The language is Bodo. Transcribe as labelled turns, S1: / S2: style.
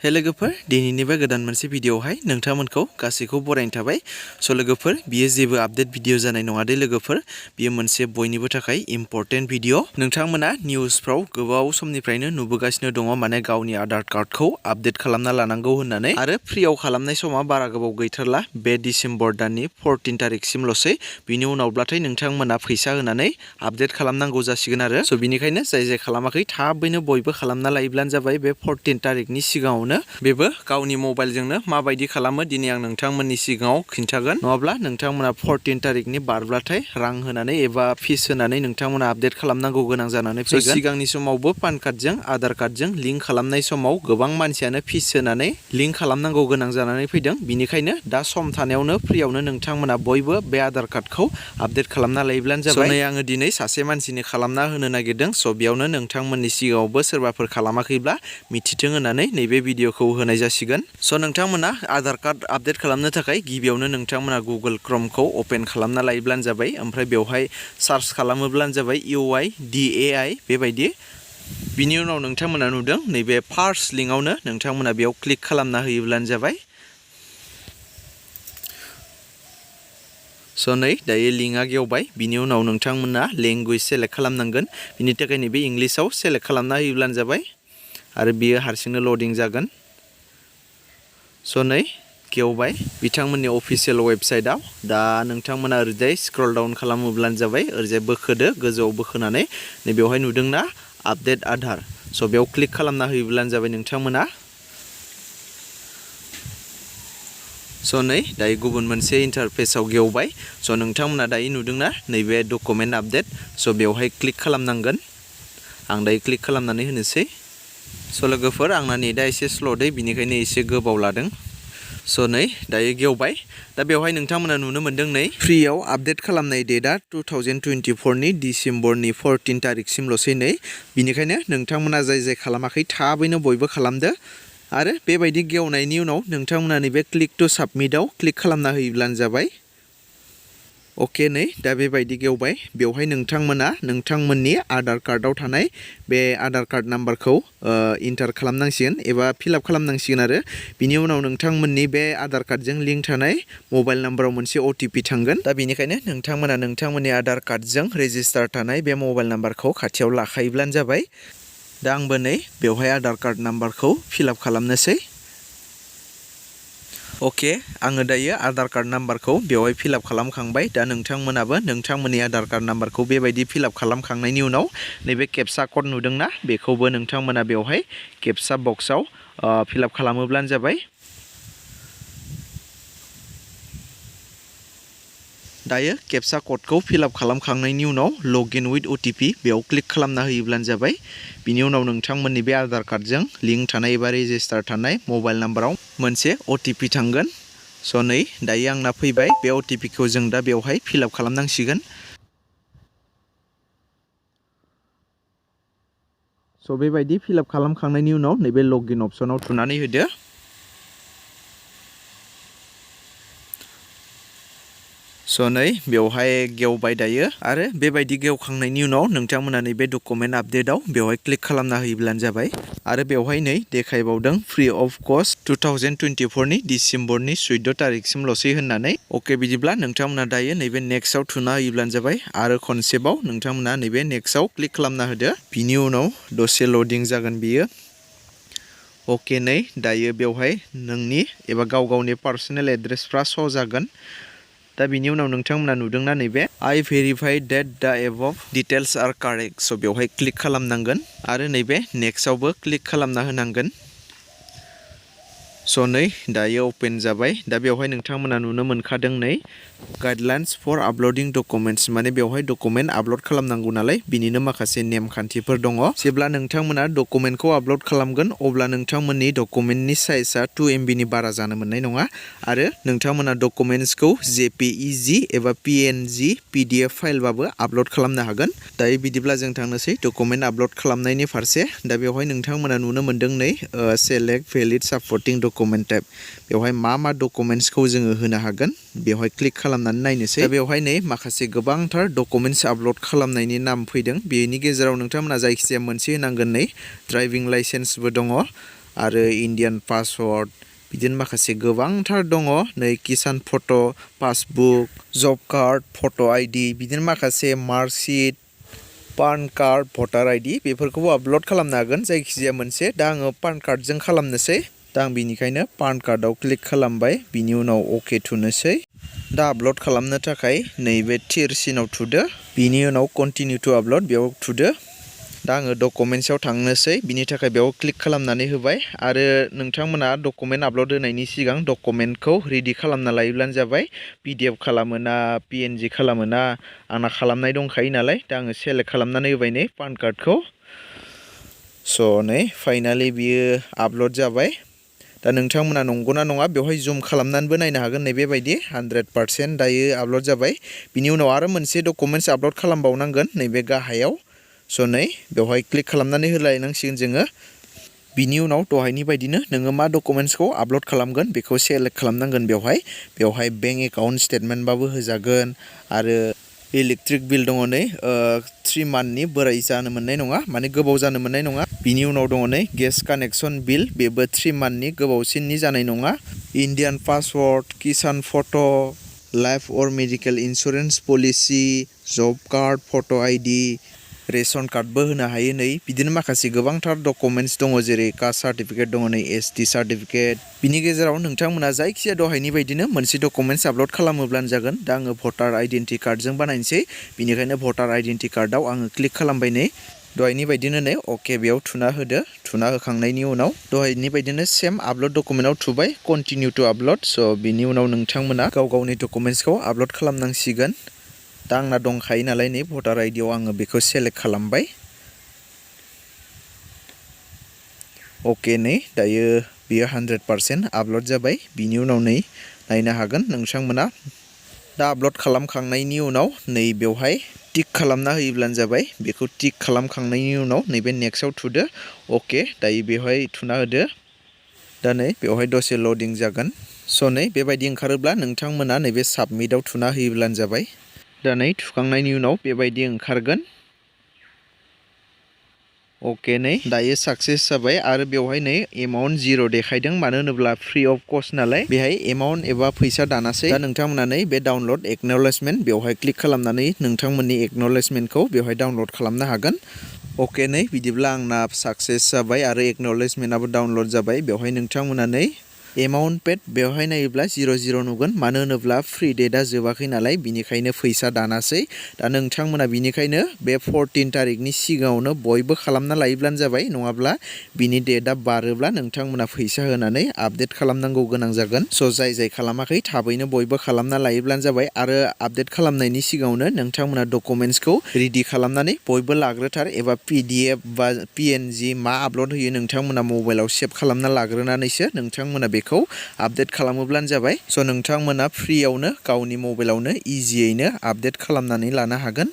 S1: हे लोगोफोर दिनैनि बे गोदान मोनसे भिडियोआवहाय नोंथांमोनखौ गासैखौ बरायनो थाबाय। स' लोगोफोर बियो जेबो आपडेट भिडियो जानाय नङा दे लोगोफोर, बियो मोनसे बयनिबो थाखाय इम्पर्टेन्ट भिडियो। नोंथांमोना निउसफ्राव गोबाव समनिफ्रायनो नुबोगासिनो दङ माने गावनि आधार कार्डखौ आपडेट खालामना लानांगौ होननानै, आरो फ्रियाव खालामनाय समा बारा गोबाव गैथारला, बे डिसेम्बर दाननि 14 तारिखसिमल'सै। बिनि उनावब्लाथाय नोंथांमोना फैसा होनानै आपडेट खालामनांगौ जासिगोन आरो। स' बिनिखायनो जाय खालामाखै थाबैनो बयबो खालामना लायोब्लानो जाबाय बे 14 तारिखनि सिगाङावनो। बेबो गावनि मबाइलजोंनो माबायदि खालामो दिनै आं नोंथांमोननि सिगाङाव खिन्थागोन। नङाब्ला नोंथांमोना 14 तारिखनि बारब्लाथाय रां होनानै एबा फिस होनानै नोंथांमोना आपडेट खालामनांगौ गोनां जानानै फैगोन। सिगांनि समावबो पान कार्डजों आधार कार्डजों लिंक खालामनाय समाव गोबां मानसियानो फिस होनानै लिंक खालामनांगौ गोनां जानानै फैदों। बिनिखायनो दा सम थानायावनो फ्रियावनो नोंथांमोना बयबो बे आधार कार्डखौ आपडेट खालामना लायोब्लानो जाबाय। नै आङो दिनै सासे मानसिनि खालामना होनो नागिरदों। स' बेयावनो नोंथांमोननि सिगाङावबो सोरबाफोर खालामाखैब्ला मिथिथों होननानै नैबे भिडियोखौ होनाय जासिगोन। स' नोंथांमोना आधार कार्ड आपडेट खालामनो थाखाय गिबियावनो नोंथांमोना गुगोल क्रोमखौ अपेन खालामना लायोब्लानो जाबाय। ओमफ्राय बेवहाय सार्च खालामोब्लानो जाबाय UIDAI बेबायदि। बिनि उनाव नोंथांमोना नुदों नैबे फार्स्ट लिंकआवनो नोंथांमोना बेयाव क्लिक खालामना होयोब्लानो जाबाय। स' नै दायो लिंकआ गेवबाय। बिनि उनाव नोंथांमोना लेंगुवेज सेलेक्ट खालामनांगोन। बिनि थाखाय नैबे इंलिसाव सेलेक्ट खालामना होयोब्लानो जाबाय आरो बियो हारसिंनो लडिं जागोन। स' नै गेवबाय बिथांमोननि अफिसियेल वेबसाइटआव। दा नोंथांमोना ओरैजाय स्क्रल डाउन खालामोब्लानो जाबाय, ओरैजाय बोखोदो, गोजौआव बोखोनानै नै बेवहाय नुदोंना आपडेट आधार। स' बेयाव क्लिक खालामना होयोब्लानो जाबाय नोंथांमोना। स' नै दायो गुबुन मोनसे इन्टारफेसआव गेवबाय। स' नोंथांमोना दायो नुदोंना नैबे डकुमेन्ट आपडेट। स' बेवहाय क्लिक खालामनांगोन। आं दायो क्लिक खालामनानै होनोसै। स' लोगोफोर आंना नेटआ एसे स्ल' दै, बिनिखायनो एसे गोबाव लादों। स' नै दायो गेवबाय। दा बेवहाय नोंथांमोना नुनो मोन्दों नै फ्रियाव आपडेट खालामनाय डेटआ 2024नि डिसेम्बरनि 14 तारिखसिमल'सै नै। बिनिखायनो नोंथांमोना जाय खालामाखै थाबैनो बयबो खालामदो। आरो बेबायदि गेवनायनि उनाव नोंथांमोना नैबे क्लिक टु साबमिटआव क्लिक खालामना होयोब्लानो जाबाय। अके नै दा बेबायदि गेवबाय। बेवहाय नोंथांमोना नोंथांमोननि आधार कार्डआव थानाय बे आधार कार्ड नाम्बारखौ इन्टार खालामनांसिगोन एबा फिलआप खालामनांसिगोन आरो। बिनि उनाव नोंथांमोननि बे आधार कार्डजों लिंक थानाय मबाइल नाम्बाराव मोनसे OTP थांगोन। दा बेनिखायनो नोंथांमोना नोंथांमोननि आधार कार्डजों रेजिस्टार थानाय बे मबाइल नाम्बारखौ खाथियाव लाखायोब्लानो जाबाय। दा आंबो नै बेवहाय आधार कार्ड नाम्बारखौ फिलआप खालामनोसै। अके आङो दायो आधार कार्ड नाम्बारखौ बेवहाय फिलआप खालामखांबाय। दा नोंथांमोनाबो नोंथांमोननि आधार कार्ड नाम्बारखौ बेबायदि फिलआप खालामखांनायनि उनाव नैबे केपसा कड नुदोंना, बेखौबो नोंथांमोना बेवहाय केपसा बक्सआव फिलआप खालामोब्लानो जाबाय। दायो केपसा क'डखौ फिलआप खालामखांनायनि उनाव लगइन विथ OTP बेयाव क्लिक खालामना होयोब्लानो जाबाय। बिनि उनाव नोंथांमोननि बे आधार कार्डजों लिंक थानाय एबा रेजिस्टार थानाय मबाइल नाम्बाराव मोनसे OTP थांगोन। स' नै दायो आंना फैबाय। बे OTPखौ जों दा बेवहाय फिलआप खालामनांसिगोन। स' बेबायदि फिलआप खालामखांनायनि उनाव नैबे लगइन अप्सनाव थुनानै होदो। स' नै बेवहाय गेवबाय दायो। आरो बेबायदि गेवखांनायनि उनाव नोंथांमोना नैबे डकुमेन्ट आपडेटआव बेवहाय क्लिक खालामना होयोब्लानो जाबाय। आरो बेवहाय नै देखायबावदों फ्रि अफ कस्ट 2024नि डिसेम्बरनि 14 तारिखसिमल'सै होननानै। अके बिदिब्ला नोंथांमोना दायो नैबे नेक्स्टआव थुना होयोब्लानो जाबाय। आरो खनसेबाव नोंथांमोना नैबे नेक्स्टआव क्लिक खालामना होदो। बिनि उनाव दसे लडिं जागोन बियो। अके नै दायो बेवहाय नोंनि एबा गावनि पार्सनेल एड्रेसफ्रा श' जागोन। दा बिनि उनाव नोंथांमोना नुदोंना नैबे I verify that the above details are correct। स' बेवहाय क्लिक खालामनांगोन आरो नैबे नेक्स्टआवबो क्लिक खालामना होनांगोन। स' नै दायो अपेन जाबाय। दा बेवहाय नोंथांमोना नुनो मोनखादों नै गाइडलाइन्स फर आपल'डिं डकुमेन्ट्स, माने बेवहाय डकुमेन्ट आपल'ड खालामनांगौ नालाय बिनिनो माखासे नेमखान्थिफोर दङ। जेब्ला नोंथांमोना डकुमेन्टखौ आपल'ड खालामगोन अब्ला नोंथांमोननि डकुमेन्टनि साइजआ 2 MBनि बारा जानो मोननाय नङा। आरो नोंथांमोना डकुमेन्ट्सखौ JPEG एबा PNG PDF फाइलबाबो आपल'ड खालामनो हागोन। दायो बिदिब्ला जों थांनोसै डकुमेन्ट आपल'ड खालामनायनि फारसे। दा बेवहाय नोंथांमोना नुनो मोन्दों नै सेलेक्ट भेलिड सापर्टिं डकुमेन्ट टाइप। बेवहाय मा डकुमेन्ट्सखौ जोङो होनो हागोन बेवहाय क्लिक खालामनानै नायनोसै। दा बेवहाय नै माखासे गोबांथार डकुमेन्ट्स आपल'ड खालामनायनि नाम फैदों। बेनि गेजेराव नोंथांमोना जायखिजाया मोनसे होनांगोन। नै ड्राइभिं लाइसेन्सबो दङ, आरो इन्डियान पासवर्ड बिदिनो माखासे गोबांथार दङ नै किसान फट' पासबुक जब कार्ड फट' आइडि बिदिनो माखासे मार्कशिट पान कार्ड भटार आइडि बेफोरखौबो आपल'ड खालामनो हागोन जायखिजाया मोनसे दा आङो पान कार्डजों खालामनोसै दा आं बिनिखायनो पान कार्डआव क्लिक खालामबाय बिनि उनाव अके थुनोसै दा आपल'ड खालामनो थाखाय नैबे थिर सिनाव थुदो बिनि उनाव कन्टिनिउ टु आपल'ड बेयाव थुदो दा आङो डकुमेन्ट्सआव थांनोसै बिनि थाखाय बेयाव क्लिक खालामनानै होबाय आरो नोंथांमोना डकुमेन्ट आपल'ड होनायनि सिगां डकुमेन्टखौ रेडि खालामना लायोब्लानो जाबाय PDF खालामोना PNG खालामोना आंना खालामनाय दंखायो नालाय दा आङो सेलेक्ट खालामनानै होबाय नै पान कार्डखौ स' नै फाइनालि बियो आपल'ड जाबाय दा नोंथांमोना नंगौना नङा बेवहाय जुम खालामनानैबो नायनो हागोन नैबेबायदि 100% दायो आपल'ड जाबाय बिनि उनाव आरो मोनसे डकुमेन्ट्स आपल'ड खालामबावनांगोन नैबे गाहायाव स' नै बेवहाय क्लिक खालामनानै होलायनांसिगोन जोङो बिनि उनाव दहायनि बायदिनो नोङो मा डकुमेन्ट्सखौ आपल'ड खालामगोन बेखौ सेलेक्ट खालामनांगोन बेवहाय बेंक एकाउन्ट स्टेटमेन्टबाबो होजागोन आरो इलेक्ट्रिक बिल दङ नै 3 मान्थनि बोराय जानो मोननाय नङा माने गोबाव जानो मोननाय नङा बिनि उनाव दङ नै गेस कानेक्सन बिल बेबो 3 मान्थनि गोबावसिननि जानाय नङा Indian passport Kisan photo' life or medical insurance policy job card photo' ID ration कार्डबो होनो हायो नै बिदिनो माखासे गोबांथार डकुमेन्ट्स दङ जेरै कास्ट सार्टिफिकेट दङ नै ST सार्टिफिकेट बिनि गेजेराव नोंथांमोना जायखिजाया दहायनि बायदिनो मोनसे डकुमेन्ट्स आपल'ड खालामोब्लानो जागोन दा आङो भटार आइडेन्टि कार्डजों बानायनोसै बिनिखायनो भटार आइडेन्टि कार्डआव आङो क्लिक खालामबाय नै दहायनि बायदिनो नै अके बेयाव थुना होदो थुना होखांनायनि उनाव दहायनि बायदिनो सेम आपल'ड डकुमेन्टआव थुबाय कन्टिनिउ टु आपल'ड स' बिनि उनाव नोंथांमोना गाव गावनि डकुमेन्ट्सखौ आपल'ड खालामनांसिगोन दा आंना दंखायो नालाय नै भटार आइडियाव आङो बेखौ सेलेक्ट खालामबाय अके नै दायो बियो 100% आपल'ड जाबाय बिनि उनाव नै नायनो हागोन नोंथांमोना दा आपल'ड खालामखांनायनि उनाव नै बेवहाय टिक खालामना होयोब्लानो जाबाय बेखौ टिक खालामखांनायनि उनाव नैबे नेक्स्टआव थुदो अके दायो बेवहाय थुना होदो दा नै बेवहाय दसे लडिं जागोन स' नै बेबायदि ओंखारोब्ला नोंथांमोना नैबे साबमिटआव थुना होयोब्लानो जाबाय दा नै थुखांनायनि उनाव बेबायदि ओंखारगोन अके नै दायो साक्सेस जाबाय आरो बेवहाय नै एमाउन्ट 0 देखायदों मानो होनोब्ला फ्रि अफ कस्ट नालाय बेहाय एमाउन्ट एबा फैसा दानासै दा नोंथांमोना नै बे डाउनलड एक्न'लेजमेन्ट बेवहाय क्लिक खालामनानै नोंथांमोननि एक्न'लेजमेन्टखौ बेवहाय डाउनलड खालामनो हागोन अके नै बिदिब्ला आंना साक्सेस जाबाय आरो एक्न'लेजमेन्टआबो डाउनलड जाबाय बेवहाय नोंथांमोना नै एमाउन्ट पेड बेवहाय नायोब्ला 00 नुगोन मानो होनोब्ला फ्रि डेटआ जोबाखै नालाय बिनिखायनो फैसा दानासै दा नोंथांमोना बिनिखायनो बे 14 तारिखनि सिगाङावनो बयबो खालामना लायोब्लानो जाबाय नङाब्ला बिनि डेटआ बारोब्ला नोंथांमोना फैसा होनानै आपडेट खालामनांगौ गोनां जागोन स' जाय खालामाखै थाबैनो बयबो खालामना लायोब्लानो जाबाय आरो आपडेट खालामनायनि सिगाङावनो नोंथांमोना डकुमेन्ट्सखौ रेडि खालामनानै बयबो लाग्रोथार एबा PDF बा PNG मा आपल'ड होयो नोंथांमोना मबाइलाव सेभ खालामना लाग्रोनानैसो नोंथांमोना बेखौ आपडेट खालामोब्लानो जाबाय स' नोंथांमोना फ्रियावनो गावनि मबाइलावनो इजियैनो आपडेट खालामनानै लानो हागोन